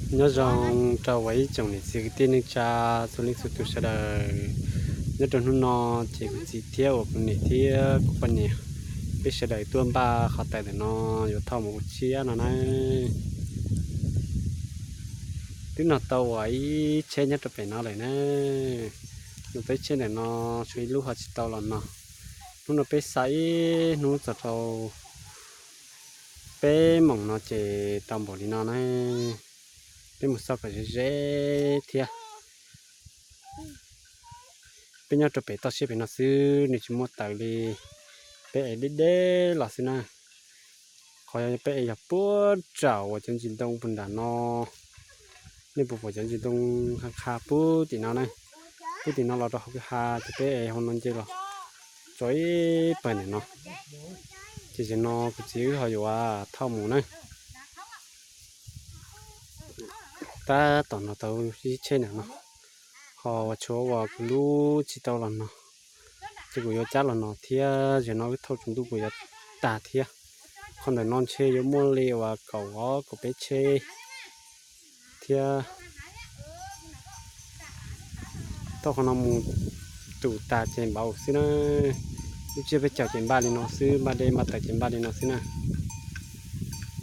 Nyob zoo rau ua ib tsoom niam txiv kwv tij neej tsa txhua leej txhua tus sawv daws. Nyob rau hnub no ces kuv txiv thiab uas kuv niam thiab kuv poj niam, peb sawv daws tuaj npaj qhov taws ntawm no yuav thauj mus ua tshiab no na. Twb no tau uas ib tsheb nyob rau pem no lawm na. No tau ib tsheb ntawm no, tshuav ib lub ho tsis tau los no. Hnub no peb xa ib hnub txog rau peb moos no ces tau npaum li no na. Peb mus xauj kom ze ze thiab. Peb nyob rau pem toj siab pem no xwb, nws tsis muaj taws li. Peb ev deb deb los xwb na. Qhov peb ev yog puag nram uas cov ntsis ntoo puag nram no. Nej puas pom cov ntsis ntoo qha qha puag tim no na? Puag tim no los rau hauv kwj ha ces peb ev hauv no nce los txog ib pawg ntawm no. Ces zaum no kuv txiv wb ho yuav thauj mus na. Tab tom no tau ib tsheb ntawm no, ho uas tshuav uas kuv lub tsis tau los no, ces kuv yuav cab los no thiab. Zaum no wb thauj tsaus ntuj kuv yuav tag thiab. Qhov ntawm no ntshe yuav muaj li uas kaum ob kaum peb tsheb thiab. Thauj qhov no mus tus tas ces npau xwb na. Lub tsiab peb caug ces npaj li no xwb, npaj dej npaj taws ces npaj li no xwb na.